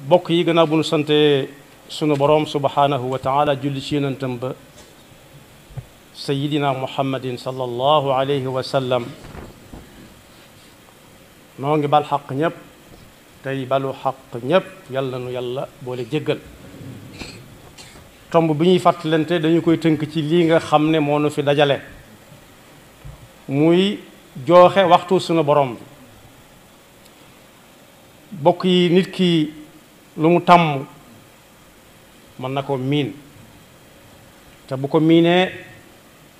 bokk yi gannaaw bu nu sante sunu boroom subhanahu wa taala julli ci yonentam ba sayidina muhammadin sallallahu alayhi wa sallam noo ngi bal xaq ñépp tey balu xaq ñépp yàlla nu yàlla boole jéggal tomb bi ñuy fàttalante dañu koy tënk ci lii nga xam ne moo nu fi dajale muy jooxe waxtu sunu borom bi bokk yi nit ki lu mu tàmm mën na ko miin te bu ko miinee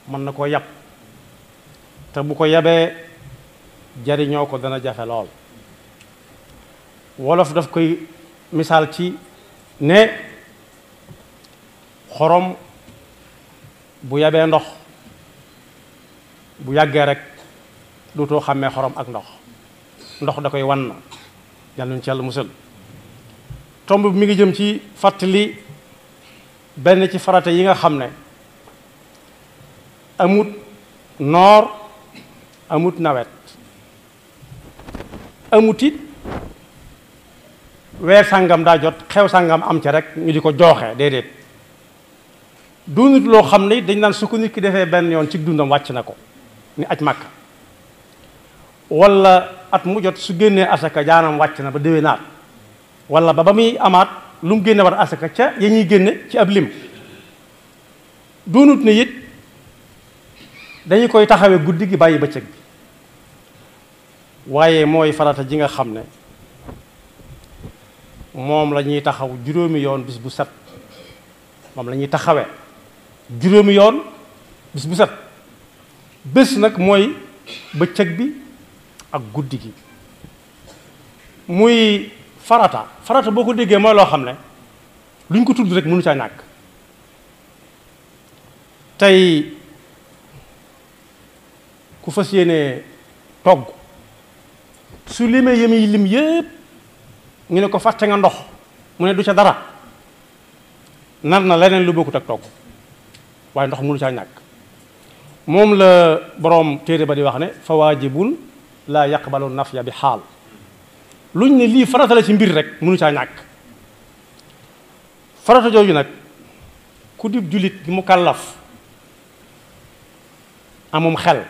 mën na ko yab te bu ko yabee jariñoo ko dana jafe lool wolof daf koy misaal ci ne xorom bu yabee ndox bu yàggee rek dootoo xàmmee xorom ak ndox da koy wan na yàlla nañu ci yàlla musal tomb bi mi ngi jëm ci fàttali benn ci farata yi nga xam ne amut noor amut nawet amut it weer sàngam daa jot xew sàngam am ca rek ñu di ko jooxe déedéet du nit loo xam ne dañ naan su ko nit ki defee benn yoon ci dundam wàcc na ko ni aj màkka wala at mu jot su génnee asaka jaanam wàcc na ba déwénaat wala ba muy amaat lu mu génne war asaka ca ya ñuy génne ci ab lim doonut ne it dañu koy taxawee guddi gi bàyyi bëccëg bi waaye mooy farata ji nga xam ne moom la ñuy taxaw juróomi yoon bis bu set moom la ñuy taxawee juróomi yoon bis bu set bés nag mooy bëccëg bi ak guddi gi muy farata boo ko déggee mooy loo xam ne luñ ko tudd rek mënu caa ñàkk tey ku fas yéene togg su limee yemi lim yépp ñu ne ko fàtte nga ndox mu ne du ca dara nar na leneen lu bokkut ak togg waaye ndox mënu caa ñàkk moom la boroom téere ba di wax ne fa waajibun laa yaqbalu nafya bi xaal luñ ne lii farata la ci mbir rek mënu caa ñàkk farata jooju nag ku dib jullit gi mu kàllaf amum xel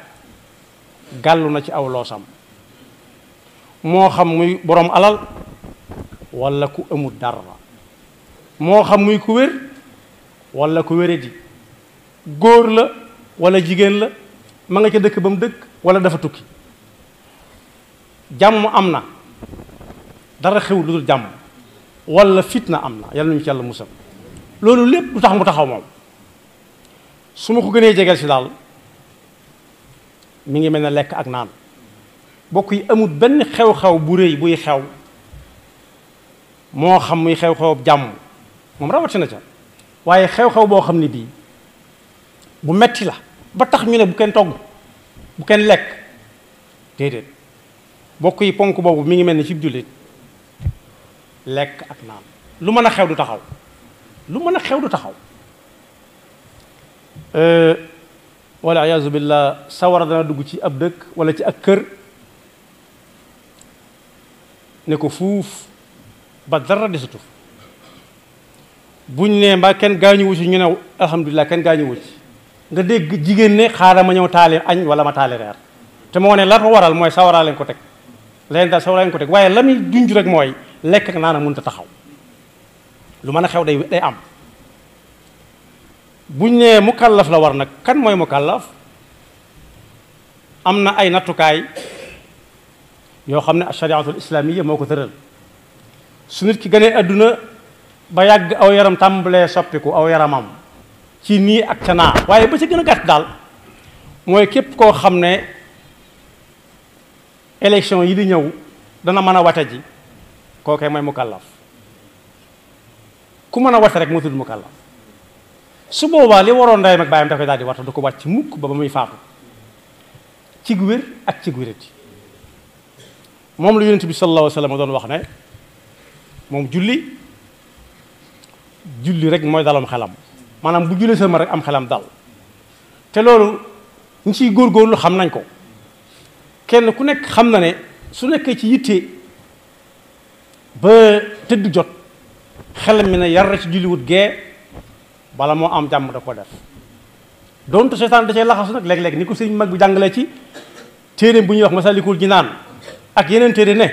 gàllu na ci aw loosam moo xam muy boroom alal walla ku amul dara moo xam muy ku wér walla ku wéradi góor la walla jigéen la ma nga ca dëkk ba mu dëkk walla dafa tukki jàmm am na dara xew lu dul jàmm walla fitna am na yàlla nañu ci yàlla musal loolu lépp du tax mu taxaw moom su ma ko gënee jegeel si daal mi ngi mel ne lekk ak naan bokk yi amul benn xew-xew bu rëy buy xew moo xam muy xew-xew jàmm moom rawatina ca waaye xew-xew boo xam ne bii bu metti la ba tax ñu ne bu kenn togg bu kenn lekk déedéet bokk yi ponk boobu mi ngi mel ni ci jullit lekk ak naan lu mën a xew du taxaw lu mën a xew du taxaw wala iyaazu billah sawara dana dugg ci ab dëkk wala ci ak kër ne ko fuuf ba dara desatu buñ ne mbaa kenn gaañuwu ci ñu ne alhamdulilah kenn gaañuwu ci nga dégg jigéen ne xaaral ma ñëw taali añ wala ma taali reer te moo ne la ko waral mooy sawara leen ko teg leen daal sawara leen ko teg waaye la muy junj rek mooy lekk ak naan a mënut a taxaw lu mën a xew day am buñ nee mukallaf la war nag kan mooy mukallaf am na ay nattukaay yoo xam ne ashariatul islamiyya moo ko tëral su nit ki gënee àdduna ba yàgg aw yaram tàmbalee soppiku aw yaramam ci nii ak ca naa waaye ba ci gën a gàtt daal mooy képp koo xam ne élection yi di ñëw dana mën a wate ji kookee mooy mukallaf ku mën a wate rek moo tudd mukallaf su boobaa li waroon ndeyam ak baayam dafay daal di wata du ko wàcc mukk ba muy faatu ci gu wér ak ci gu wérati moom la yonent bi sallallahu alayhi wa sallam doon wax ne moom julli rek mooy dalam xelam maanaam bu jullee sama rek am xelam dal te loolu ñu ciy góorgóorlu xam nañ ko kenn ku nekk xam na ne su nekkee ci yitte ba tëdd jot xel mi ne yar ci julliwut gee bala moo am jàmm da ko def donte seytaan da cee laxasu nag léeg-léeg ni ko sëñ mag bi jàngalee ci téere bu ñuy wax Masalikul Jinaan ak yeneen téere ne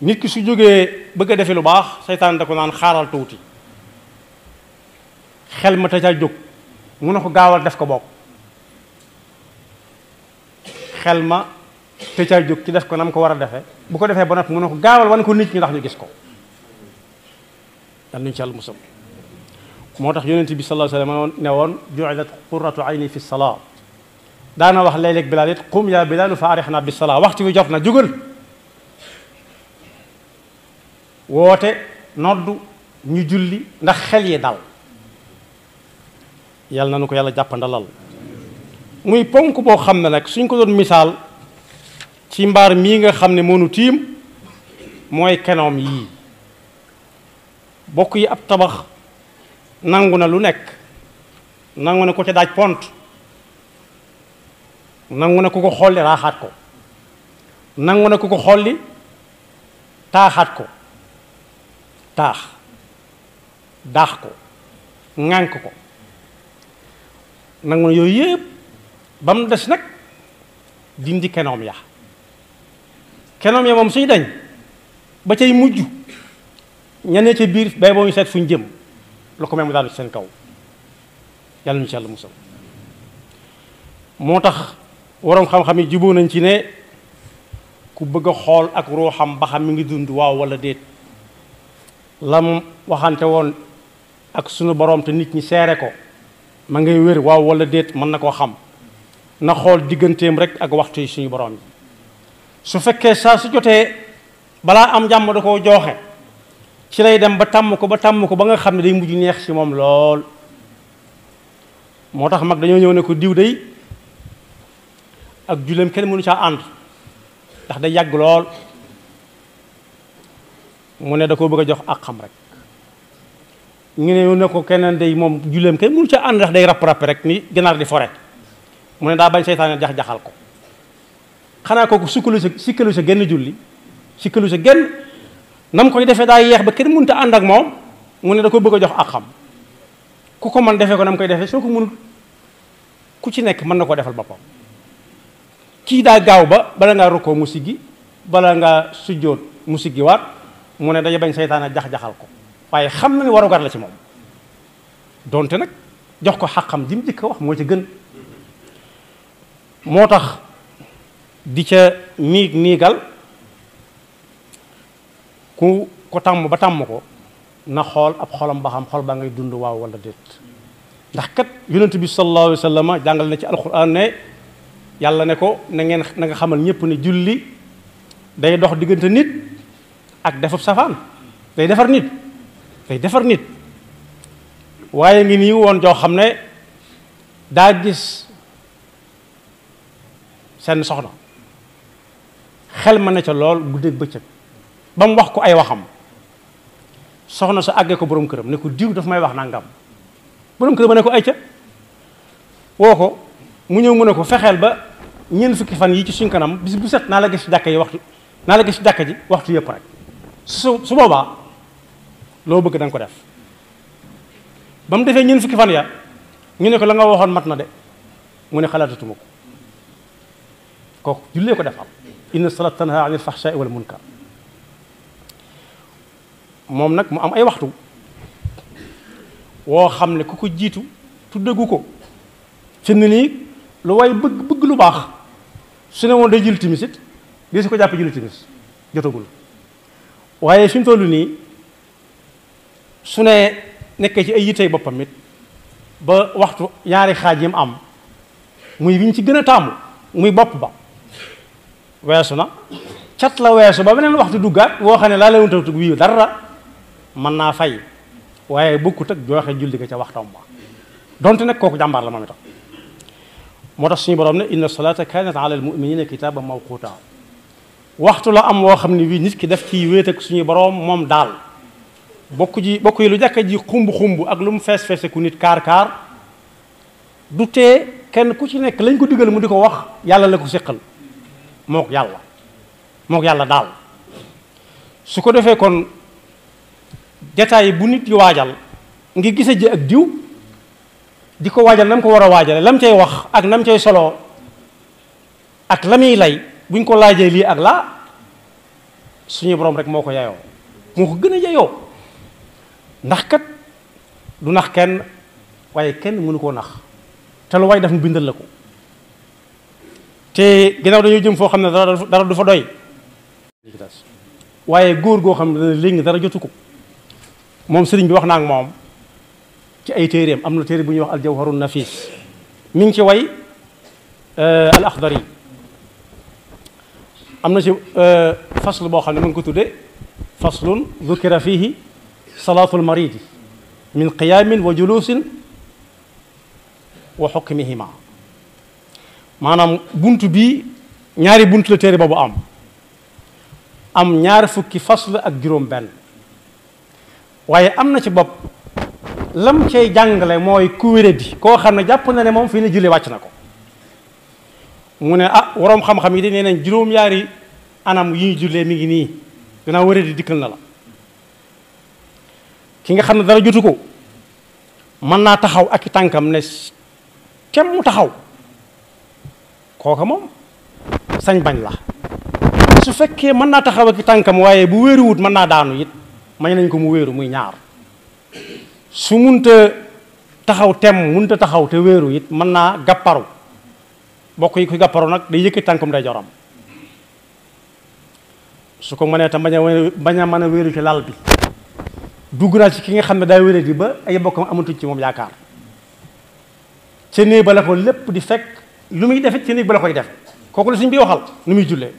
nit ki su jógee bëgg a defe lu baax seytaan da ko naan xaaral tuuti xel ma te ca jóg mu ne ko gaawal def ko bokk xel ma te ca jóg ci def ko nam ko war a defe bu ko defee ba noppi mu ne ko gaawal wan ko nit ñi ndax ñu gis ko yal nañu ci Yàlla musal moo tax yonent bi sallallahu alayhi wa sallam ne woon ju'ilat qurratu ayni fi salaa daana wax léeg-léeg Bilaal it qum yaa Bilaal fa arihna bis salaa waxtu wi jot na jógal woote noddu ñu julli ndax xel yi dal yàlla na nu ko yàlla jàppandalal muy ponk boo xam ne nag suñ ko doon misaal ci mbaar mii nga xam ne moonu tiim mooy kenoom yii bokk yi ab tabax nangu na lu nekk nangu na ko ca daaj pont nangu na ku ko xolli raaxaat ko nangu na ku ko xolli taaxaat ko taax daax ko ŋànk ko nangu na yooyu yëpp ba mu des nag dindi kenoom ya kenoom ya moom suy dañ ba cay mujj ñane ca biir bay boo ñu seet fu ñu jëm lu ko même daanu ci seen kaw yàlla ñu ci Yàlla musal moo tax waroom xam-xam yi juboo nañ ci ne ku bëgg a xool ak ruuxam ba xam mi ngi dund waaw wala déet lam waxante woon ak sunu boroom te nit ñi seere ko ma ngay wér waaw wala déet mën na koo xam na xool digganteem rek ak waxtu yi suñu boroom yi su fekkee saa su jotee balaa am jàmm da koo jooxe ci lay dem ba tàmm ko ba nga xam ne day mujj neex ci moom lool moo tax mag dañoo ñëw ne ko diw day ak julleem kenn mënu caa ànd ndax day yàgg lool mu ne da koo bëgg a jox ak xam rek ñu ne ko keneen day moom julleem kenn mënu caa ànd ndax day rapp rek ni ganaar di fore mu ne daa bañ seytaane jax-jaxal ko xanaa kooku sikkalu sa genn julli sikkalu sa genn nam koy defee daa yeex ba kenn mënut a ànd ak moom mu ne da ko bëgg a jox ak xam ku ko mën defee ko nam koy defee soo ko mënut ku ci nekk mën na koo defal boppam kii daa gaaw ba bala ngaa rukkoo mu siggi bala ngaa sujjóot mu siggi waat mu ne dañu bañ seytaane jax-jaxal ko waaye xam na ni warugar la ci moom donte nag jox ko xaqam ji mu jëkk a wax moo ci gën moo tax di ca niigal ku ko tàmm ba tàmm ko na xool ab xolam ba xam xol baa ngay dund waaw wala déet ndax kat yonent bi sallallahu alayhi wa sallam jàngal na ci alquran ne yàlla ne ko na nga xamal ñëpp ne julli day dox diggante nit ak defub safaan day defar nit waaye ngi nii woon joo xam ne daa gis seen soxna xel ma ne ca lool guddeeg bëccëg ba mu wax ko ay waxam soxna sa àggee ko borom këram ne ko diw daf may wax nangam borom këram ne ko ay ca woo ko mu ñëw mu ne ko fexeel ba ñeent fukki fan yi ci suñ kanam bis bu set naa la gis ci jàkka ji waxtu yëpp rek su boobaa loo bëgg da nga ko def ba mu defee ñeent fukki fan ya ñu ne ko la nga waxoon mat na de mu ne xalaatatuma ko kooku jullee ko defal inna salaat tanha anil fahshaai wal munkar moom nag mu am ay waxtu woo xam ne ku ko jiitu tuddagu ko fi mu ne nii lu waay bëgg lu baax su ne woon day julli timis it di su ko jàppe julli timis jotagul waaye fi mu toll nii su ne nekkee ci ay yitey boppam it ba waxtu ñaari xaaj yi mu am muy bi ñu ci gën a taamu muy bopp ba weesu na cat la weesu ba beneen waxtu duggaat woo xam ne laa lewunta tug wii dara mën naa fay waaye bokkut ak joxe julli ga ca waxtam ba donte nag kooku jàmbaar la moom itam moo tax suñu borom ne inna salata kanat ala al muminina kitaban mawquta waxtu la am woo xam ne bii nit ki def ci wéet ak suñu borom moom daal bokk yi lu jàkka ji xumb ak lu mu fees ku nit kaar du tee kenn ku ci nekk lañ ko digal mu di ko wax yàlla la ko séqal mook yàlla daal su ko defee kon détail bu nit di waajal ngir gise ji ak diw di ko waajal nam ko war a waajale lam cay wax ak nam cay soloo ak la muy lay buñ ko laajee lii ak laa suñu borom rek moo ko yayoo moo ko gën a yayoo ndax kat du nax kenn waaye kenn mënu koo nax te lu waay def mu bindal la ko te ginnaaw dañoo jëm foo xam ne dara du fa doy waaye góor goo xam ne léegi dara jotu ko moom sëriñ bi wax naa ak moom ci ay téeréem am na téere bu ñuy wax aljawharun nafis mi ngi ci way al axdari am na ci fasl boo xam ne mu ngi ko tudde faslun dukira fihi salaatul maridi min qiyaamin wa julusin wa xukmihima maanaam buntu bi ñaari buntu la téere boobu am ñaar fukki fasl ak juróom benn waaye am na ci bopp lam cay jàngale mooy ku wéradi koo xam ne jàpp na ne moom fii ne julli wàcc na ko mu ne waroom xam-xam yi di nee nañ juróom-ñaari anam yi ñu jullee mi ngi nii gannaaw wéradi dikkal na la ki nga xam ne dara jotu ko mën naa taxaw ak i tànkam ne tem mu taxaw kooka moom sañ bañ la su fekkee mën naa taxaw ak i tànkam waaye bu wéeruwut mën naa daanu it may nañ ko mu wéeru muy ñaar su munta taxaw tem munta taxaw te wéeru it mën naa gàpparu bokk yi koy gàpparu nag day yëkkati tànkam day joram su ko mënee tam bañ a mën a wéeru ci lal bi dugg naa ci ki nga xam ne daa wéré di ba ay bokkam amatuñ ci moom yaakaar ca néeg ba la ko lépp di fekk lu muy defit ca néeg ba la koy def kooku la suñ bi waxal nu muy jullee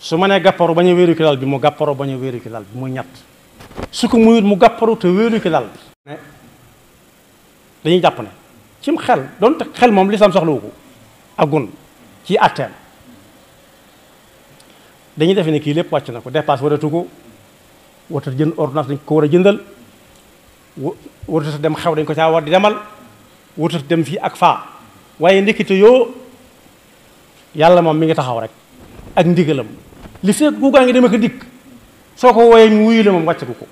su ma nee gàpparu bañ a wéeru ci lal bi mu gàpparu bañ a wéeru ci lal bi muy ñett su ko muyut mu gàpparu te wéeru ci lal bi dañuy jàpp ne cim xel doonte xel moom lislaam soxlawu ko agun ci atteem dañuy defe ne kii lépp wàcc na ko dépasse waratu ko warta jënd ordonnance dañ ko war a jëndal warta dem xew dañ ko caa war di demal warta dem fii ak faa waaye ndekete yoo yàlla moom mi ngi taxaw rek ak ndigalam li fekk guugaa ngi dem ak dikk soo ko wooyee mu wuyu la moom wàcc ko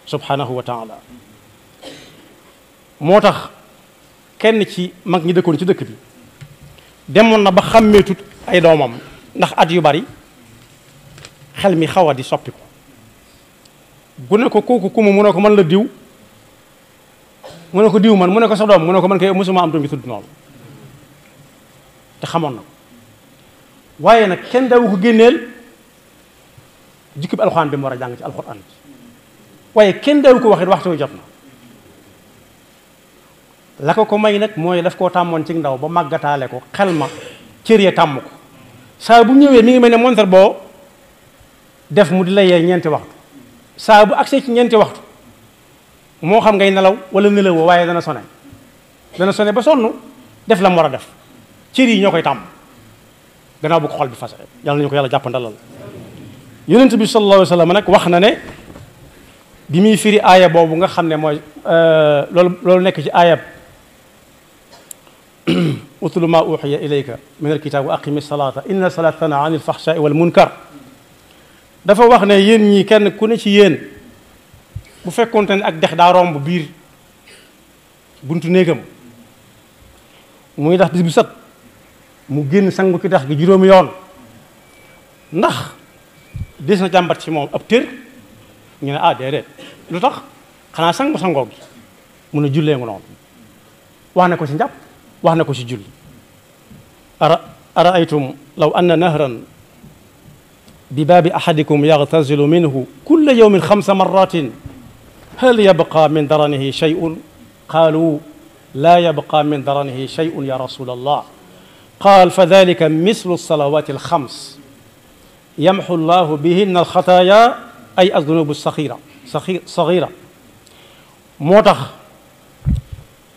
subhanahu wa taala moo tax kenn ci mag ñi dëkkoon ci dëkk bi demoon na ba xàmmeetut ay doomam ndax at yu bari xel mi xaw a di soppi ko gune ko kooku ku mu ne ko man la diw mu ne ko diw man mu ne ko sa doom mu ne ko man kay mosuma am doom bi tudd noonu te xamoon na ko waaye nag kenn dawu ko génneel jikko bi alxuraan bi mu war a jàng ci alxuraan waaye kenn dawu ko waxit waxtu wi jot na la ko may nag mooy daf koo tàmmoon ci ndaw ba màggataale ko xel ma cër ya tàmm ko saa bu ñëwee mi ngi mel ne montar boo def mu di la yee ñeenti waxtu saa bu agsee ci ñeenti waxtu moo xam ngay nelaw wala nelawoo waaye dana sone ba sonn def la mu war a def cër yi ñoo koy tàmm gannaaw bu ko xol bi fase yàlla nañu ko yàlla jàppandalal yonent bi sallallahu alayhi wa sallam nag wax na ne bi muy firi aaya boobu nga xam ne mooy loolu nekk ci aayab utlu ma uxiya ilayka min alkitab wa aqimi salata inna salata tanha anil fahshaai wal munkar dafa wax ne yéen ñi kenn ku ne ci yéen bu fekkoonte ne ak dex daa romb biir buntu néegam muy ndax bis bu set mu génn sangu ci dex gi juróomi yoon ndax des na jàmbat ci moom ab tër ñu ne déedéet lu tax xanaa sangoo gi mun a jullee nga noonu wax na ko ci njàpp wax na ko ci julli araaytum law anna nahran bi baabi ahadikum yagtasilu minhu kulla yawmin 5 marratin hal yabqa min daranihi shay'un qaalu laa yabqa min daranihi shay'un ya rasul allah qaal fa dalika mislu salawati al-5 yamxu llahu bihinna al-xataaya ay az-zunubu saxiira moo tax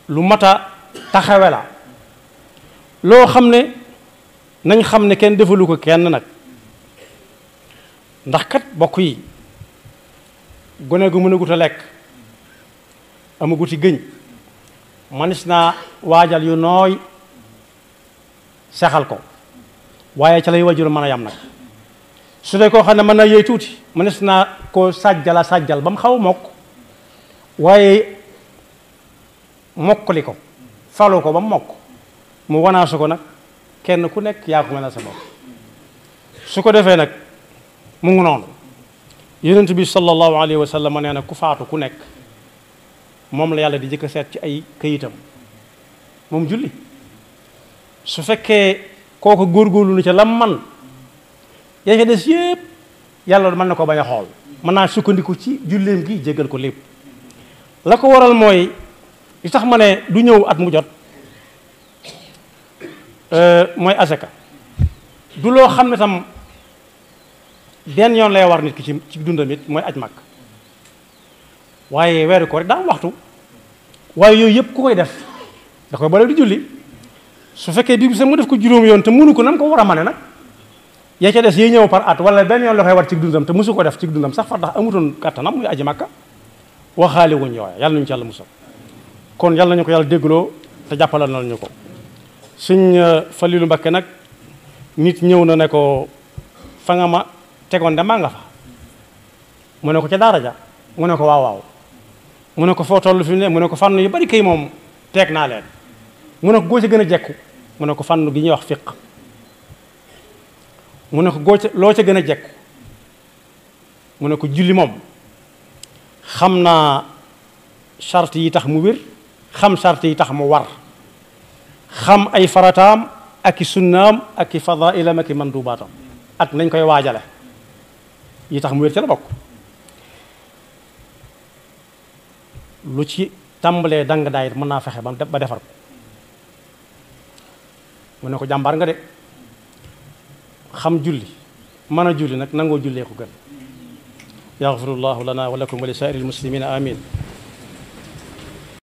lu mat a taxawe la loo xam ne nañ xam ne kenn defalu ko kenn nag ndax kat bokk yi gone gu mën a gut a lekk amaguti gëñ manis naa waajal yu nooy sexal ko waaye ca lay wajur mën a yam nag su dee koo xam ne mën naa yëy tuuti mënees naa koo sàjjal ba mu xaw a mokk waaye mokkali ko falu ko ba mu mokk mu wanaasu ko nag kenn ku nekk yaa ko mën a sa bopp su ko defee nag mu ngi noonu yonent bi sallallahu alayhi wa sallam nee na ku faatu ku nekk moom la yàlla di jëkk a seet ci ay këyitam moom julli su fekkee kooku góorgóorlu na ca lam man yaa ca des yépp yàlla mën na ko bañ a xool mën naa sukkandiku ci julleem gi jéggal ko lépp la ko waral mooy li tax ma ne du ñëw at mu jot mooy asaka du loo xam ne tam benn yoon lay war nit ki ci dundam it mooy aj màkk waaye weeru ko rek daa am waxtu waaye yooyu yëpp ku koy def da koy bale di julli su fekkee bii sax mu def ko juróom yoon te mënu ko nam ko war a mane nag yaa ca des yi ñëw par at wala benn yoon la koy war ci dundam te mësu ko def ci dundam sax far tax amutoon kattanam muy aji màkka waxaale wuñ yooya yàlla nañu ci yàlla musal kon yàlla nañu ko yàlla déggloo te jàppalal na ñu ko Sëñ Falilu Mbakke nag nit ñëw na ne ko fa nga ma tegoon de maa nga fa mu ne ko ca daara ja mu ne ko waaw waaw mu ne ko foo toll fi mu ne mu ne ko fànn yu bari kay moom teeg naa leen mu ne ko goo ca gën a jekku mu ne ko fànn gi ñuy wax fiq mu ne ko loo ca gën a jekku mu ne ko julli moom xam naa charte yi tax mu wér xam charte yi tax mu war xam ay farataam ak i sunnaam ak i fadailam ak i mandubaatam ak nañ koy waajale yi tax mu wér ci la bokk lu ci tàmbalee dang daayit mën naa fexe ba defar ko mu ne ko jàmbaar nga de xam julli mën a julli nag nangoo jullee ko gën yaxfirullahu lana wa lakum wa li saa'iril muslimina amin